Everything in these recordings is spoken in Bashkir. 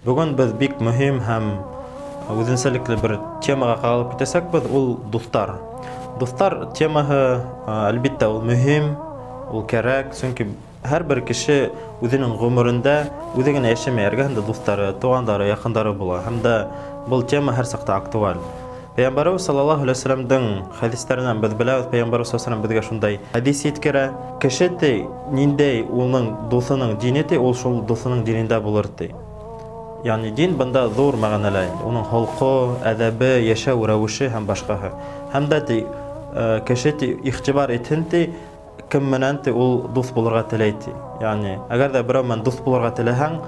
Бөгөн беҙ бик мөһим һәм үҙенсәлекле бер темаға ҡағылып китәсәкбеҙ, ул дуҫтар. Дуҫтар темаһы, әлбиттә, ул мөһим, ул кәрәк, сөнки һәр бер кеше үҙенең ғүмерендә үҙе генә йәшәмәй, эргәһендә дуҫтары, туғандары, яҡындары була. Һәм дә был тема һәр саҡта актуаль. Пәйғәмбәребеҙ саллаллаһу алейһи вәсәләмдең хәдистәренән беҙ беләбеҙ, Пәйғәмбәребеҙ саллаллаһу алейһи вәсәләм беҙгә шундай хәдис еткерә. Кеше ти, ниндәй уның дуҫының дине ти, ул шул дуҫының динендә булыр ти. Ягъни дин бында ҙур мәғәнәлә инде. Уның холҡо, әҙәбе, йәшәү рәүеше һәм башҡаһы. Һәм дә ти, э, кеше ти игътибар итһен ти, Кем менән ти ул дуҫ булырға теләй ти. Ягъни, әгәр дә берәү менән дуҫ булырга теләһәң,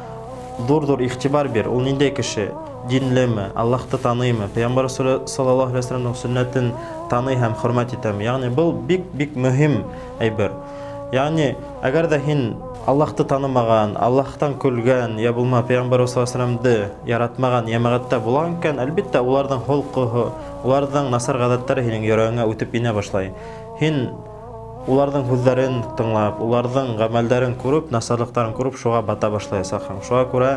ҙур-ҙур игътибар бир, ул ниндәй кеше, динлеме, Аллаһты таныймы, Пәйғәмбәр саллаллаһу алейһи вәсәләмнең сөннәтен таный һәм хөрмәт итәме. Ягъни, был бик-бик мөһим әйбер. Ягъни, әгәр дә һин Аллаһты танымаған, Аллаһтан көлгән, я булма Пәйғәмбәр саллаллаһу алейһи вәсәләмде яратмаған йәмәғәттә булаң икән, әлбиттә, уларҙың холҡоһо, уларҙың насар ғәҙәттәре һинең йөрәгеңә үтеп инә башлай. Һин уларҙың һүҙҙәрен тыңлап, уларҙың ғәмәлдәрен күреп, насарлыҡтарын күреп, шуға бата башлаясаҡһың. Шуға күрә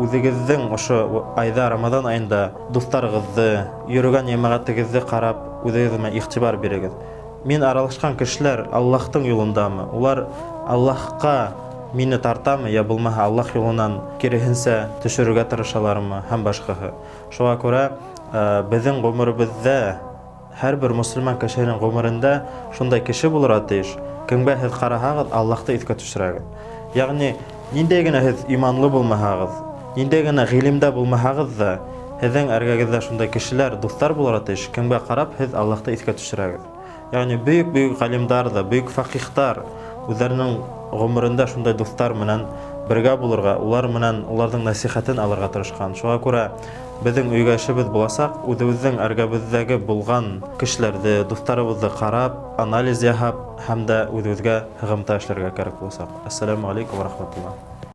үҙегеҙҙең ошо айҙа, Рамаҙан айында дуҫтарығыҙҙы, йөрөгән йәмәғәтегеҙҙе ҡарап, үҙегеҙ менән иғтибар бирегеҙ. Мин аралашҡан кешеләр Аллаһтың юлындамы? Улар Аллаһҡа мине тартамы, йә булмаһа Аллаһ юлынан киреһенсә төшөрөргә тырышалармы һәм башҡаһы. Шуға күрә беҙҙең ғүмеребеҙҙә Һәр бер мөселман кешеһенең ғүмерендә шундай кеше булырға тейеш, кемгә һеҙ ҡараһағыҙ, Аллаһты иҫкә төшөрәгеҙ. Ягъни, ниндәй генә һеҙ иманлы булмаһағыҙ, ниндәй генә ғилемдә булмаһағыҙ ҙа, һеҙҙең эргәгеҙҙә шундай кешеләр, дуҫтар булырға тейеш, кемгә ҡарап һеҙ Аллаһты иҫкә төшөрәгеҙ. Ягъни, бөйөк-бөйөк ғалимдар ҙа, бөйөк фәҡиһтар үҙҙәренең ғүмерендә шундай дуҫтар менән бергә булырға, улар менән уларҙың нәсихәтен алырға тырышҡан. Шуға күрә Беҙҙең өйгә эшебеҙ буласаҡ, үҙебеҙҙең эргәбеҙҙәге булған кешеләрҙе, дуҫтарыбыҙҙы ҡарап, анализ яһап һәм дә үҙебеҙгә һығымта эшләргә кәрәк буласаҡ. Әссәләмү алейкум вә рахматуллаһ.